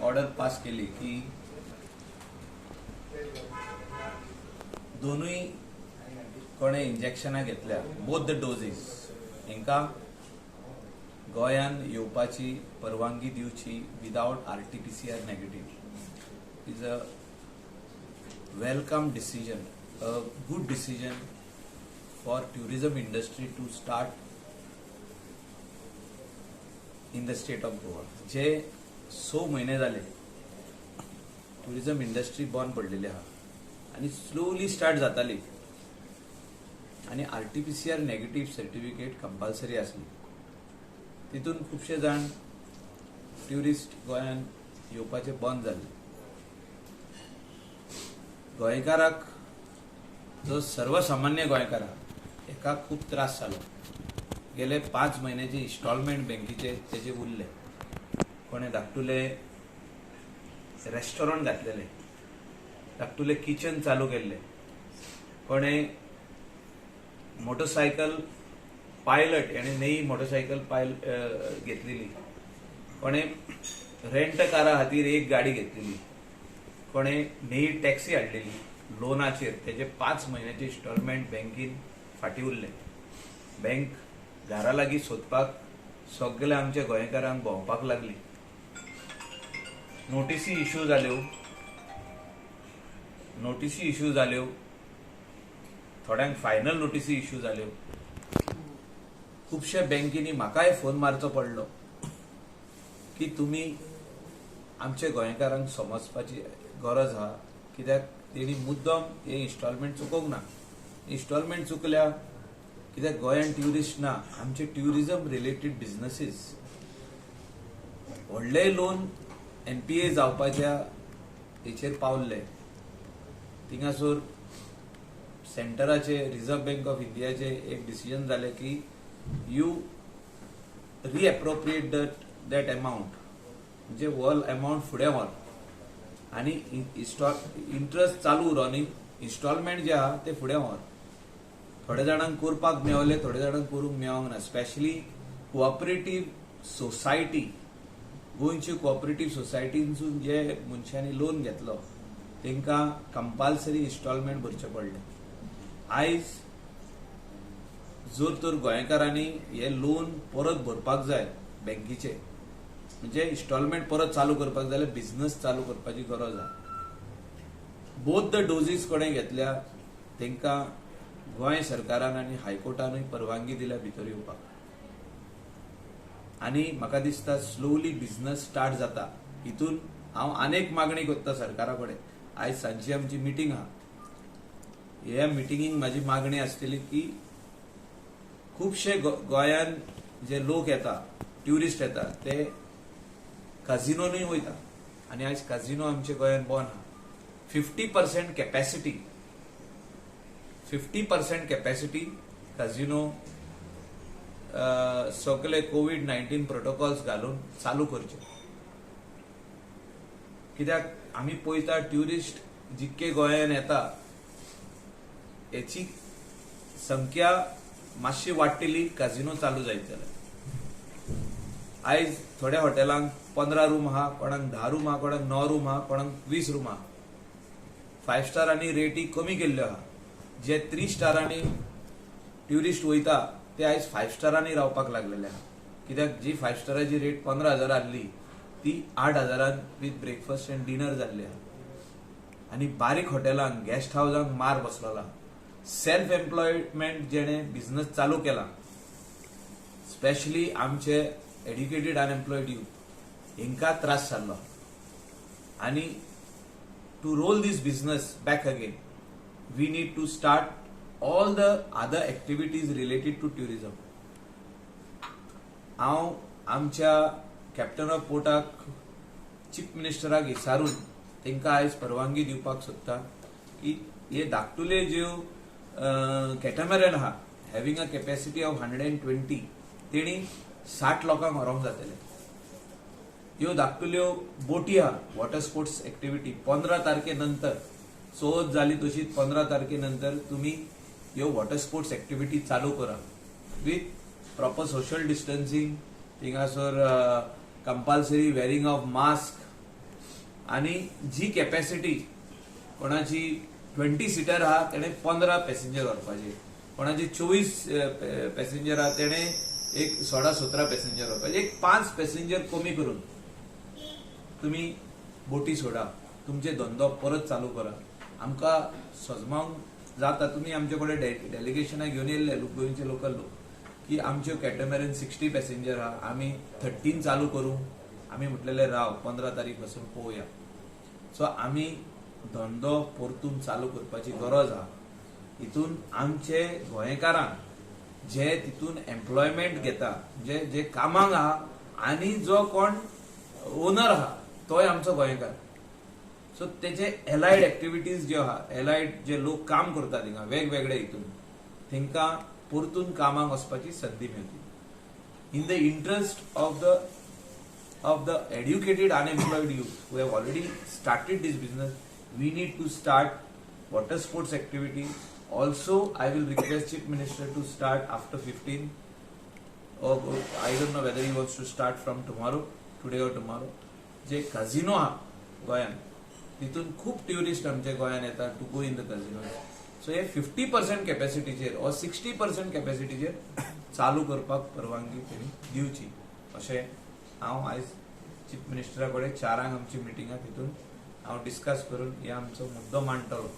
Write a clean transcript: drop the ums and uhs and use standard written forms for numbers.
Order pass केली की दोनूय कोणे इंजेक्शनां घेतल्या, बोथ the doses, हांकां गोंयान येवपाची परवानगी दिवची without RTPCR negative is a welcome decision, a good decision for tourism industry to start in the state of Goa. जे 6 म्हयने जाले ट्युरिजम इंडस्ट्री बंद पडलेली आहा आनी स्लोली स्टार्ट जाताली आनी RTPCR negative certificate compulsory आसली. तितून खुबशे जाण ट्युरिस्ट गोंयान येवपाचे बंद जाल्ले. गोंयकाराक, जो सर्वसामान्य गोंयकार आहा, हेका खूब त्रास जालो. गेले 5 म्हयन्याचे इन्स्टॉलमेंट बँकेचे तेजे उरले. कोणे धाकटुले रेस्टॉरंट घातलेले, धाकटुले किचन चालू केल्ले, कोणे मोटरसायकल पायलट यानी नई मोटरसायकल पायल घेतलेली, कोणे रेंट कारा खातीर एक गाडी घेतलेली, कोणे नई टॅक्सी हाडलेली लोनाचेर, तेजे 5 म्हयन्याचे इन्स्टॉलमेंट बँकीन फाटीं उरले. बँक घरा लागीं सोदपाक सगळे आमच्या गोंयकारांक भोंवपाक लागली. नोटीसी इश्यू जाल्यो, नोटीसी इश्यू जाल्यो, थोड्यांक फायनल नोटीसी इश्यू जाल्यो. खुबश्या बँकींनी म्हाकाय फोन मारचो पडलो की तुमी आमच्या गोंयकारांक समजपाची गरज आहा, कित्याक तेणी मुद्दम हे इन्स्टॉलमेंट चुकोवंक ना. इन्स्टॉलमेंट चुकल्या कित्याक गोंयान ट्युरिस्ट ना. आमचे ट्युरिजम रिलेटेड बिजनसीस व्हडले लोन NPA जावपाच्या हेचेर पावल्ले. थिंगासर सेंटराचे रिझर्व बँक ऑफ इंडियाचे एक डिसिजन जालें की you रिएप्रोप्रिएट that amount, म्हणजे होल अमावंट फुडें व्हर आनी इंट्रस्ट चालू उरो न्ही, इन्स्टॉलमेंट जे आहा ते फुडें व्हर. थोड्या जाणांक करपाक मेवले, थोड्या जाणांक करूंक मेवोंक ना. स्पेशली कोऑपरेटीव सोसायटी, गोंयची कोऑपरेटीव सोसायटीनसून जे मनशांनी लोन घेतलो तांकां कंपल्सरी इन्स्टॉलमेंट भरचें पडलें. आयज जर तर गोंयकारांनी हे लोन परत भरपाक जाय बँकीचे, म्हणजे इन्स्टॉलमेंट परत चालू करपाक जाय जाल्यार बिझनस चालू करपाची गरज आहा. बोथ the doses कोणें घेतल्या तांकां गोंय सरकारान आनी हायकोर्टानूय परवानगी दिल्या भितर येवपाक. आनी म्हाका दिसता स्लोली बिझनस स्टार्ट जाता. हितून हांव आनेक मागणी करता सरकारा कडेन. आयज सांजची आमची मिटींग आहा, ह्या मिटिंगेक म्हाजी मागणी आसतली की खुबशे गोंयान जे लोक येता, ट्युरिस्ट येता, ते काजिनोनूय वयता आनी आयज काजिनो आमच्या गोंयान बंद आहा. 50% capacity, 50% capacity casino सगळे कोवीड-19 प्रोटोकॉल्स घालून चालू करचे. कित्याक आमी पळयता ट्युरिस्ट जितके गोंयान येता हेची संख्या मातशी वाडटली काजिनो चालू जायत जाल्यार. आयज थोड्या हॉटेलांक 15 रूम आहा, कोणाक 10 रूम आहा, कोणाक 9 रूम आहा, कोणाक 20 रूम आहा. 5 स्टारांनी रेटी कमी केल्ल्यो आहा. जे 3 स्टारांनी ट्युरिस्ट वयता ते आयज 5 स्टारांनी रावपाक लागलेले आहा. कित्याक जी 5 स्टाराची रेट 15,000 आहली ती 8,000 विथ ब्रेकफास्ट एंड डिनर जाल्ली आहा. आनी बारीक हॉटेलांक, गेस्ट हावजांक मार बसलेलो आहा. सेल्फ एम्प्लॉयमेंट जेणे बिझनस चालू केला, स्पेशली आमचे एड्युकेटेड अनएम्प्लॉयड यूथ, हेंकां त्रास जाल्लो. आनी to roll this business back again we need to start all the other activities related to tourism. हांव आमच्या कॅप्टन ऑफ पोर्टाक, चीफ मिनिस्टराक विचारून तांकां आयज परवानगी दिवपाक सोदता की हे धाकटुले ज्यो कॅटमरन आहा, having a capacity of 120, तेणी 60 लोकांक व्हरोंक जातले. ह्यो धाकटुल्यो बोटी आहा, वॉटर स्पोर्ट्स एक्टिविटी, 15 तारखे नंतर, चवथ जाली तशीच 15 तारखे नंतर तुमी ह्यो वॉटर स्पोर्ट्स एक्टिविटी चालू करा विथ प्रॉपर सोशल डिस्टन्सिंग, थिंगासर कंपल्सरी वेरिंग ऑफ मास्क. आनी जी कॅपॅसिटी कोणाची 20 सिटर आहा तेणे 15 पॅसेंजर व्हरपाचे, कोणाची 24 पॅसेंजर आहा तेणे एक 16-17 पॅसेंजर व्हरपाचे. एक 5 पॅसेंजर कमी करून तुमी बोटी सोडा, तुमचे धंदो परत चालू करा. आमकां सजमावंक जाता. तुमी आमचे कडेन डेलिगेशनां घेवन येयल्ले गोंयचे लोकल लोक की आमच्यो कॅटमॅरन 60 पॅसेंजर आहा, आमी 13 चालू करूं. आमी म्हटलेले राव 15 तारीख पासून पळोवया. सो आमी धंदो परतून चालू करपाची गरज आहा. हितून आमचे गोंयकारांक जे तितून एम्प्लॉयमेंट घेता, जे जे कामाक आहा आनी जो कोण ओनर आहा तोय आमचो गोंयकार. सो तेजे एलायड एक्टिविटीज ज्यो आहा, एलायड जे लोक काम करता थिंगा वेगवेगळे हितून, तेंकां परतून कामाक वचपाची संदी मेळटली. In the interest of the educated unemployed youth who have already started this business, we need to start water sports activity. Also, I will request Chief Minister to start after 15, or I don't know whether he wants to start from tomorrow, today or tomorrow. J casino आहा गोंयान, तितून खूब tourist आमच्या गोंयान येता to go in the casino. So हे 50% कॅपॅसिटीचेर or 60% कॅपॅसिटीचेर चालू करपाक परवानगी तेणी दिवची अशें हांव आयज चीफ मिनिस्टरा कडेन 4 आमची मिटींग आहा, तितून हांव डिस्कस करून हे आमचो मुद्दो मांडटलो.